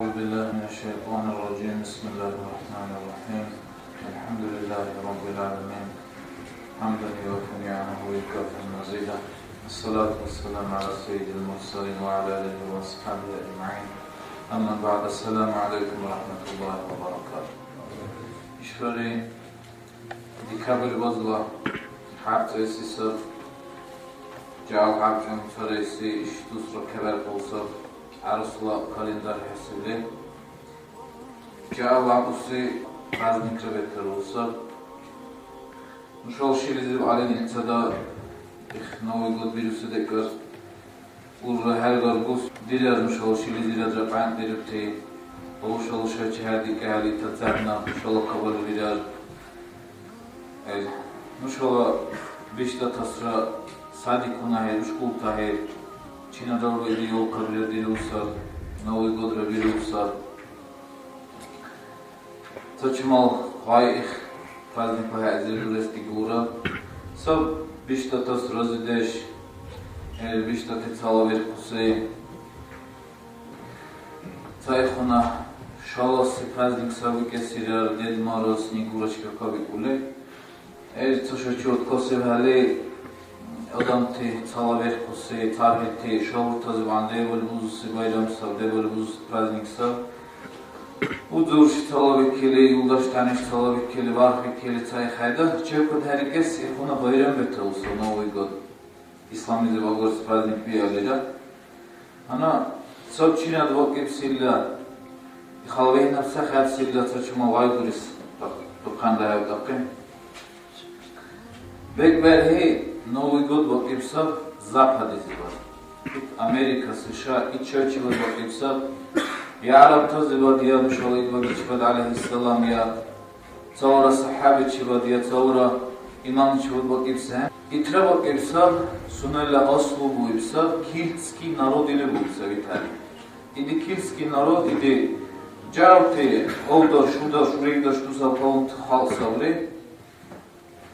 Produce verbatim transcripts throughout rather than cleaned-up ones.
أعوذ بالله من الشيطان الرجيم. بسم الله الرحمن الرحيم. الحمد لله رب العالمين. حمدا يوافي نعمه ويكافئ مزيده. الصلاة والسلام على سيد المرسلين وعلى آله وأصحابه أجمعين. أما بعد. السلام عليكم ورحمة الله وبركاته. ИшбархӀи декабрь базла хӀябцӀеси саб. Жагьил хӀябцӀен царайси иш дусра каберхъул саб. ГӀярусла календарь хӀясибли, жагьил акӀуси праздникра бетарул саб. Нушала шилизиб гӀялин илцада их Новый год бируси декӀар. Урра хӀергаргус дирар нушала шилизирадра къянтӀдирути, хӀушала шайчи хӀердикӀехӀели, итар цахӀнаб нушала кабали бирар. Ил, нушала биштӀатасра садикуна хӀед, школта хӀед, чинадарра или ёлкабира дирусар, Новый годра бирусар. Ца чумал гъай их праздникла хӀяйзир дурес дигулра. Саб биштӀатас разидеш, э, биштӀати цалавирхъуси. Цайхъуна шаласи праздник саби кӀесирар, Дед Мороз, Снегурочка кабикӀули. Ил ца шучи уркӀусивхӀели, адамти цалавирхъуси, цархӀилти шагьуртазиван дебали бузуси байрам саб, дебали бузуси праздник саб. Узурши цалабикили, юлдаш-тяниш цалабикили, вархикили, цайхӀеда чевкад хӀерикӀес ихъуна байрам бетаурса Новый год. Исламлизиб агарси праздник биаллира. Гьанна саб чинад вакӀибсила, ихала вегӀнаб ца хӀябсила ца чума вайгурис дурхъан дагьавтахъи. БекӀ берхӀи Новый год вакӀиб саб Западлизибад. Ит Америка, С Ш А, ит шайчибад вакӀиб саб. Я гӀярабтазибад, я нушала идбагичибад, гӀялайхиссалам, я Цалра сахӀабичибад я цалра имамчибад вакӀибси. Итра вакӀиб саб сунела аслу буиб саб, кельтский народ или буиб саб итали. Иди кельтский народ, иди жявти, овдаш, шудаш, урегдаш дусаб калунти халкь сабри.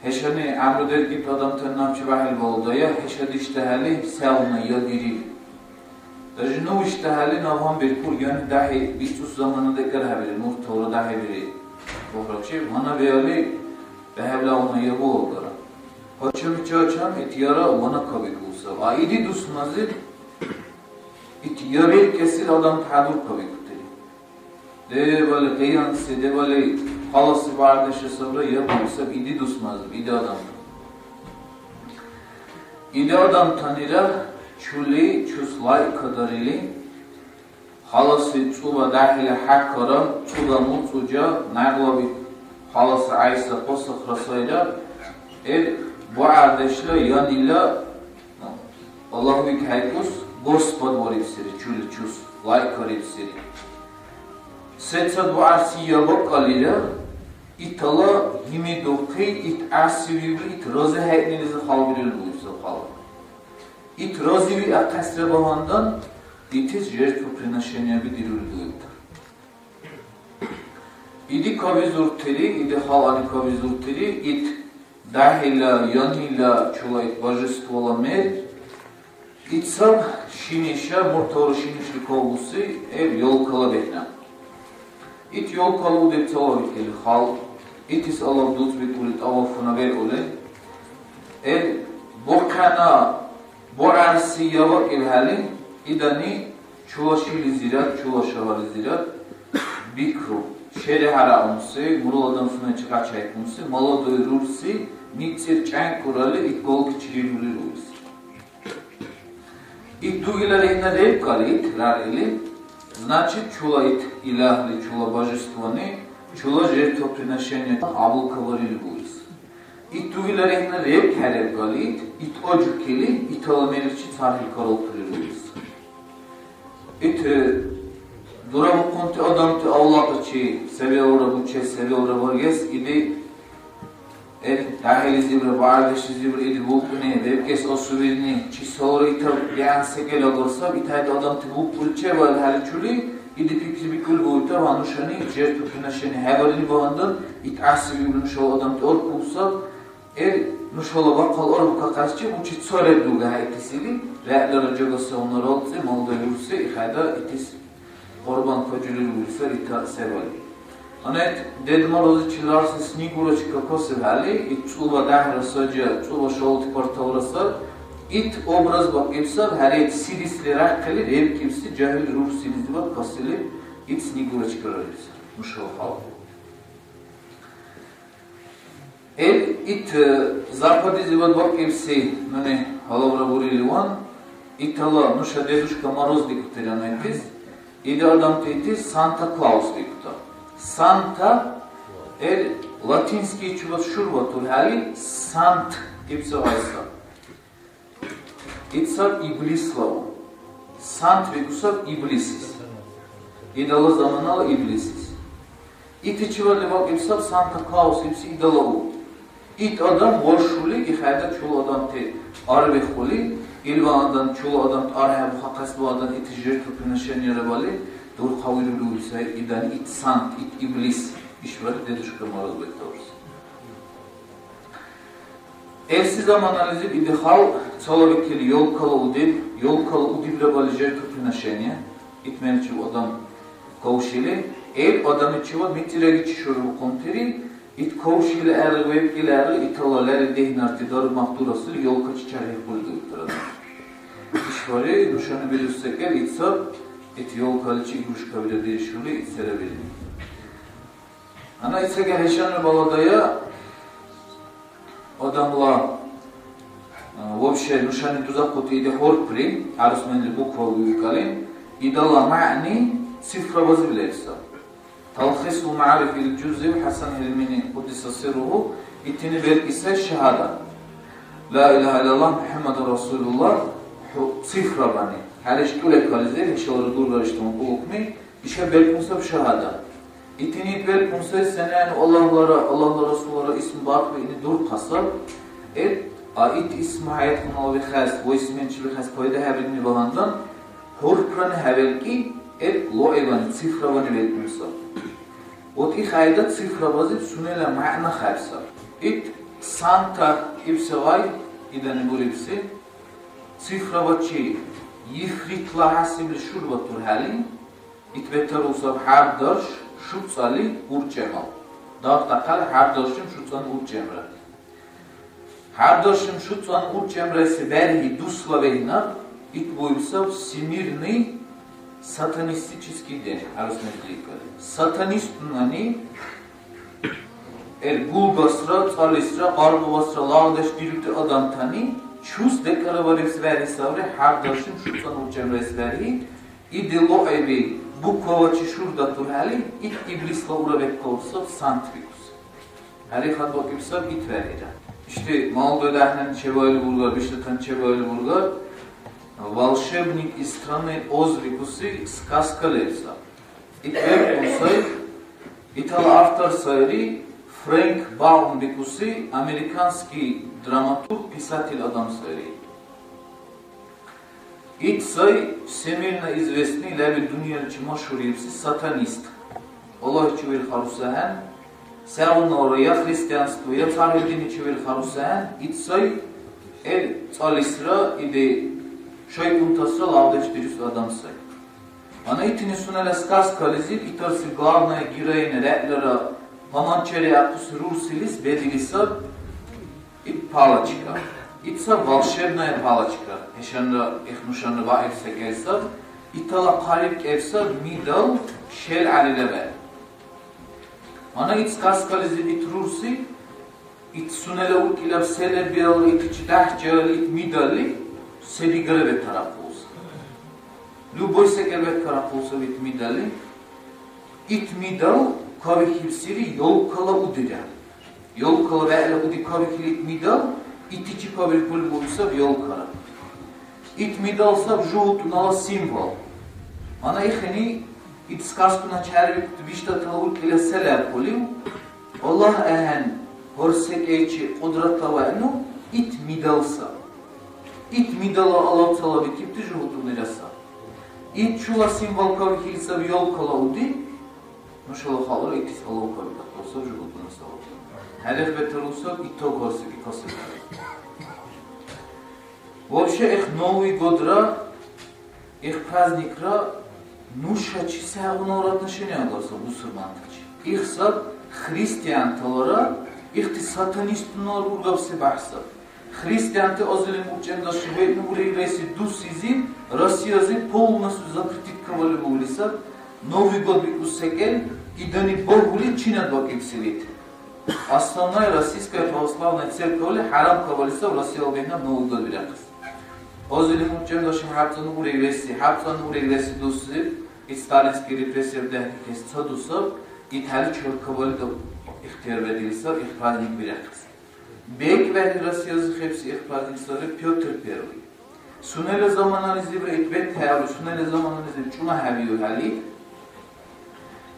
ХӀешани гӀямру деркӀибти адамтани набчи бяхӀил балудая, хӀеша диштӀахӀели, сявна я дирил. Даже ну виштӀахӀели, наб гьанбиркур, яни дяхӀи бицӀус замана декӀар хӀебири, мурталра дяхӀибири. Бухрачи, вана биалли, бехӀебла вана я буалгара. Гьачам-гьачам ит яра вана кабикӀуса. А иди дусмазир ит я белкӀесил адам хӀядуркабикӀутири. Дебали къиянси, дебали халаси бардеша сабра я бури саб иди дусмазиб, иди адам. Иди адамтанира чули чус лайкадарили, халаси цӀуба дяхӀила хӀякара, цӀуба муцӀужа, някълаби халаси гӀяйса хъусахъра сайра, эр бугӀярдешла янила Аллагь викӀхӀейкӀус, Господь варибсири, чули чус лайкарибсири. Сецад варси я бакӀаллира, итала гьимидухъи, ит гӀясивиули, ит разихӀейънилизи халбирили буибсаб хала. Ит разивиахъесра багьандан, итис жертвоприношениеби дирули дуибтар. Иди кабизуртири, иди халани кабизуртири, ит дяхӀила, янила чула ит божествола мер, итцад шиниша, мурталра шинишли кавлуси, эр ёлкала бехӀна. Ит ёлкала удиб цалабикили хал, итис алав дуцӀбикӀули тӀавафуна белкӀули, эр бухъяна бугӀярси я вакӀибхӀели, идани чула шилизирад, чула шагьарлизирад бикру, шери гьараунси, мурул адам сунечи къячайкунси, молодой рурси, мицӀир чӀянкӀурали ит галги чирирули руис. Ит дугила регьна ребкӀали ит рарили, значит, чула ит илягьли, чула божествони, чула жертвоприношениетан кьабулкаварили буис. Ит дугила регьна ребкӀхӀеребкӀалли, ит, ит оджукили, итала мерличи цархӀил каралтули руис. Ит, э, дурабухъунти адамти авлахъачи севиалра бучес, севиалра баргес, или, эр, дяхӀилизибра, багьардешлизибра или букӀуни, бебкӀес асубирни, чисалра итаб дигӀян секӀал агар саб, итхӀед адамти букӀули чебаили хӀяличули, Иди пикрибикӀули буибтар ва нушани жертвоприношение хӀебарили багьандан, ит гӀясивиубли нушала адамти аркьуса, эр нушала бахъал арбукахъес чи учи цархӀедуга хӀейкесили, регӀлара жагасавнара алцӀи, малдайурси, ихӀеда итис Кьурбан качулил вирусар ита севали. Гьанна ит Дед Морозичил арси Снегурочка касибхӀели, ит цӀуба дяхӀра саджа, цӀуба шалти парталра сар, ит образ бакӀибсаб, хӀера ит силисли ряхъили ребкӀибси жагьил рурсилизибад касили, ит Снегурочкара лебсар. Нушала халкь. Ил ит, э, Западлизибад бакӀибси нуни гьалабра буриливан, итала нуша Дедушка Мороз дикутира найтис, иди адамти итис Санта Клаус дикута. Санта, ил латинский чула шурба турхӀяли, сант ибси гъайса. Ит саб Иблисла у. Сант бикӀусаб Иблисис. Идала заманала Иблисис. Итичивадли вакӀибсаб Санта Клаус ибси идала у. Ит адам вашули, ихъайда чула адамти арбихули, илван адам, чула адамти архӀебухъахъес багьандан ити жертвоприношениера бали дурхъавирули ули сай, идани ит сант, ит Иблис, ишбархӀи Дедушка Мороз бетаурси. Эрси заманализиб ити халкь цалабикили ёлкала удиб, ёлкала удибра бали жертвоприношение, ит мерличив адам кавшили, ил адамичивад мицӀирагичи шурбухъунтири, ит кавшили гӀергъи, вебкӀили гӀергъи, итала лерил дехӀнарти дармах дурасили, ёлкачи чархӀерхули дуибтира. ИшбархӀи нушани бирусси секӀал итцад, ит ёлкаличи игрушкабира диришули, ит серабирни. Гьанна ит секӀал хӀешанра баладая, адамла, а, вообще нушани дузахъути ити хӀурпри, гӀярусманли букваби викӀалли, идала мягӀни цифрабазиб лебса. Талхисул Маариф ил жузив ХӀясан ХӀилмини, кьуддиса сирругьу, итини белкӀи сай шагьада. Ла илагьа иллаллагь МухӀяммадур Расулуллагь, хӀу-, цифрабани. ХӀера иш тӀулекализир, хӀешалра дургар ишдаман кьулухъни, иша белкӀун саб шагьада. Итини белкӀун сай, сенахӀенну Аллагьлара, Аллагьла Расуллара исм бархбиъни дурхъа саб. Ит, а ит исм хӀяятхъунала вихӀяс ва исменчи вихӀяс пайда хӀебирни багьандан, хӀурпрани хӀебелкӀи, ит лугӀибани, цифрабани белкӀун саб. Вот ихъайда цифрабазиб сунела мягӀна хӀеб саб. Ит Санта ибси гъай, идани бурибси, цифрабачи ифритла хӀясибли шурба турхӀели, ит бетарусаб хӀярдарш шуцӀали урчӀемал. Дагъ дахъал хӀярдаршим шуцӀан урчӀемра. ХӀярдаршим шуцӀан урчӀемрайси бяргӀи дусла вегӀнаб, ит буибсаб Всемирный сатанистический день, гӀярусмазиб икӀали. Сатанистунани Ил гулбасра, цӀалисра, къаркъубасра лагъдеш дирути адамтани чус декӀарабарес вегӀли саври, хӀярдаршим шуцӀан урчӀемраэс вегӀли, иди лугӀиби буквабачи шурдатурхӀели, ит иблисла ура беккаурсаб сант бикӀуси. Гьарихъад бакӀибсаб ит вегӀлира. Ишди молодой дяхӀнани чебаили бургар, биштӀатани чебаили бургар, «Волшебник из страны Оз» бикӀуси сказка лебса. Ит белкӀун сай, итала автор сайри Фрэнк Баум бикӀуси американский драматург, писатель адам сайри. Ит сай всемирно известный, лебил дунъяличи машгьурибси сатанист. Аллагьичи вирхаруси ахӀен, сегъуналра я христианство, я цархӀил динничи вирхаруси ахӀен, ит сай ил цӀалисра, иди шайтӀунтасра лагъдеш дирус адам сай. Гьанна итини сунела сказкализиб итарси главная героиня регӀлара гьаманчериахъуси рурсилис бедили саб ит палочка. Ит саб волшебная палочка. ХӀешанра, их нушанра баиб секӀал саб. Итала хъалиб кӀел саб мидал шел гӀялила бегӀ. Гьанна ит сказкализиб ит рурси Ит сунела уркӀилаб се леб биалра, итичи дяхӀчиалли, ит мидалли се-дигара бетарахъуса. Любой секӀал бетарахъуса ит мидалли. Ит мидал кавихьибсири ёлкала удира. Ёлкала бегӀла уди кавихьили ит мидал, итичи кавиркули бурули саб ёлкара. Ит мидал саб жугьутӀунала символ. Гьанна ихини ит сказкуначи хӀербикӀути биштӀатала уркӀила се лябкьулив? Аллагь ахӀен, гьар секӀайчи кьудратла вегӀну ит мидал саб. Ит мидалла алав цалабикибти жугьутӀунира саб. Ит чула символ кавихьили саб ёлкала уди, нушала халкьла итис алав кабикахъули саб жугьутӀуна сабаб. ХӀерих бетару саб итог гьар секӀи касибхӀели. Вообще, их Новый годра, их праздникра Нушачи сегъуналра отношение агарсаб бусурмантачи? Их саб христианталара, ихти сатанистунала ургабси бяхӀ саб. Христианти азирли мурчӀемдашли вегӀни урегреси дусизи Россиязи полностью запретить кавали буили саб, Новый год бикӀус секӀел, идани багьули чинад бакӀибсилит. Основная Российская Православная Церковли хӀярам кавали саб Россияла бегӀнаб Новый год бирахъес. Азирли мурчӀемдашли хӀябцӀанну урегреси, хӀябцӀанну урегреси дусизи, ит сталинский репрессияби дехӀдихьес ца дусаб, итхӀели чаркавали ихтияр бедили саб, их праздник бирахъес. БекӀ вегӀли Россиязи хӀебси их праздник сари Пётр Первый. Сунела заманализибра ит бетхӀеалу, сунела заманализиб чула хӀябиухӀели,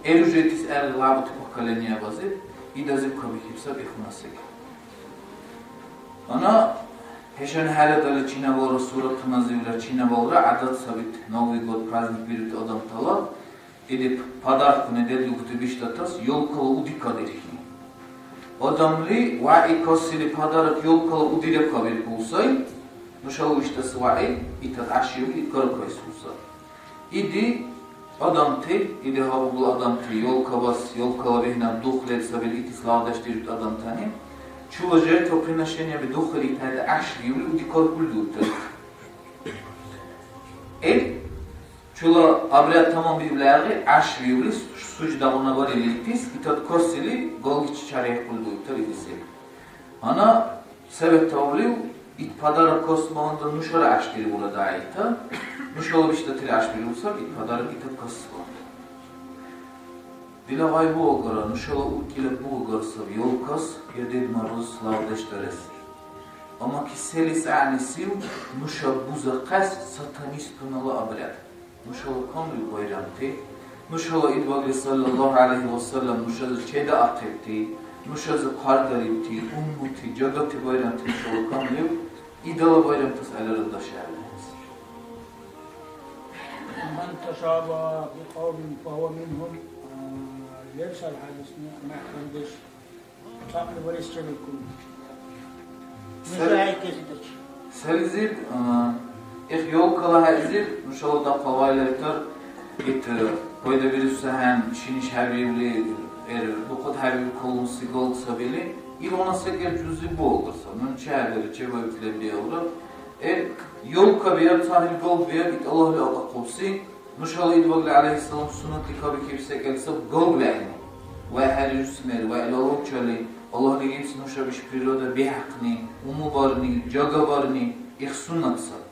эр уже итис гӀергъи лябкьти поколениебазиб, идазиб кабихьиб саб ихуна секӀал. Гьанна хӀушани хӀерадали, чинабалра суратуназивра, чинабалра гӀядат сабит Новый год праздник бирути адамтала, или подаркуни дедилгути биштӀатас ёлкала уди кадирхьни. Адамли вягӀи касили подарок ёлкала удира кабиркули сай, нушала виштӀаси вягӀи итад гӀяшиули ит каракайсули сай. Иди адамти, иди гьабубла адамти ёлкабас, ёлкала бегӀнаб дух леб сабил итис лагъдеш дирути адамтани, чула жертвоприношениеби духили итхӀели гӀяшвиули удикаркули дуртар. Ил чула обряд таманбиубли гӀергъи, гӀяшвиули суждагъуна барили итис, итад касили, галгичи чарихъули дуртар илиси. Гьанна, се бетаулив, ит подарок касбаланда нушара гӀяшдиригула дагьита, нушала биштӀатира гӀяшбиригу саб, ит подарок итад касбаланда. Дила гъай буагара, нушала уркӀила буагар саб ёлкас я Дед Мороз лагъдеш дарес. Амма ки селис гӀягӀнисив нуша бузахъес сатанистунала обряд? Нушала камли байрамти, нушала Идбагли саллаллаху гӀялайхи ва саллям нушази чедаахъибти, нушази хъардарибти, уммути, жагати байрамти нушала камлив, идала байрамтас гӀеларад дашаэс. من تشابه بقوم فهو منهم, а, лебсал хӀядисни мяхӀкамдеш. Цакьли барес чебиркур. Сер-, Нуша хӀейкесидачи. Селизиб, а, их ёлкала хӀяйзиб, нушала дахъал вайлайтар, ит, а, пайдабирусахӀен, шиниш хӀябиибли, эр, духъут хӀябииб калунси галг сабили, илгъуна секӀал жузи буалкӀур саб. Нуни чехӀебири, чебаибти леббиалра. Эр, ёлка биаб, цархӀил галг биаб, ит Аллагьли акӀахъубси, Нушала Идбагли гӀялайхиссалам суннатли кабихьиб секӀал саб галг лехӀни. Ва хӀерирус мер, ва илала учӀали, Аллагьли гибси нушаб иш природа бихӀяхъни, умубарни, жагабарни, их суннат саб.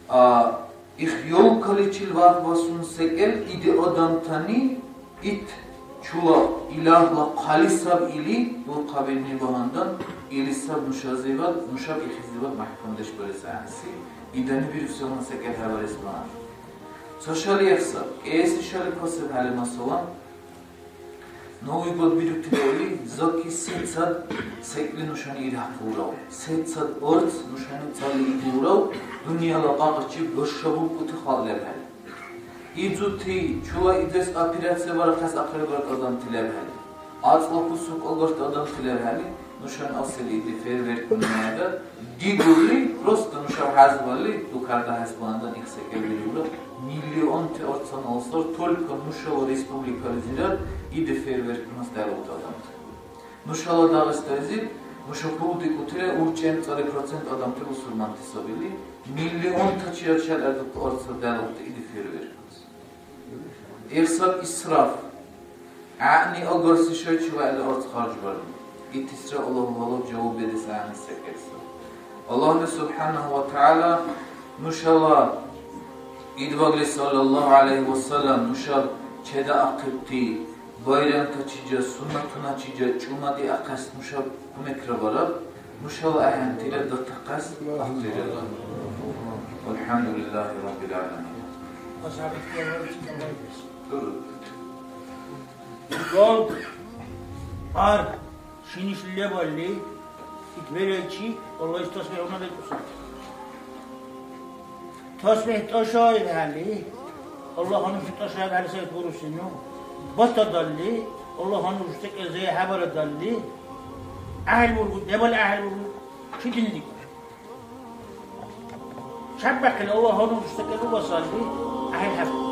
А, их ёлкаличил вархбасун секӀал иди адамтани ит чула илагьла хъали саб или дурхъабирни багьандан, или саб нушазивад, нушаб ихизивад мяхӀкамдеш барес гӀягӀниси, идани бирусигъуна секӀал хӀебарес багьандан. Ца шали ихсаб, кӀиэси шали касибхӀели, масалан, Новый год бирутири или, заки сецад секӀли нушани иргьахъулрав, сецад арц нушани цали игулрав, дунъяла къакъачиб башабулхъути халкь лебхӀели. Ицути чула идес операция барахъес ахъри агарти адамти лебхӀели, ацӀла кусок агарти адамти лебхӀели, нушани асили иди фейерверкуни майда дигули, просто нуша хӀязбали, дукарда хӀязбаландан их секӀал бирура, миллионти арцанала сар только нушала республикализирад иди фейерверкунас дялгӀут адамти. Нушала Дагъистайзиб нуша хьулдикӀутира урчӀемцӀали процент адамти бусурманти сабили, миллионтачи арчал арцад дялгӀути иди фейерверкунас. Ил саб исраф. ГӀягӀни агарси шайчи вегӀли арц харжбарни. Итисра Аллагьла гьалаб жаваб бедес гӀягӀниси секӀал саб. Аллагьли субхӀянагьу ва тагӀяла нушала Идбагли саллаллаху гӀялайхи ва саллям нушаб чедаахъибти байрамтачи жа, суннатуначи жа чӀумадиахъес нушаб кумекра бараб. Нушала ахӀентира датахъес ахъдирар. ВалхӀямдулиллахи Раббил гӀаламин. Галг, ар, шиниш лебалли, ит берайчи Аллагьис тасбихӀуна бетӀуса. ТасбихӀ тӀашаибхӀели, Аллагь гьанурши тӀашаибхӀели сай бурусину. Батадалли, Аллагь гьанурши секӀал зая хӀебарадалли, гӀяхӀил бургу, дебали гӀяхӀил бургу, чидилдикӀу. Чяббяхъили Аллагь гьанурши секӀал убасалли, гӀяхӀил хӀебургу.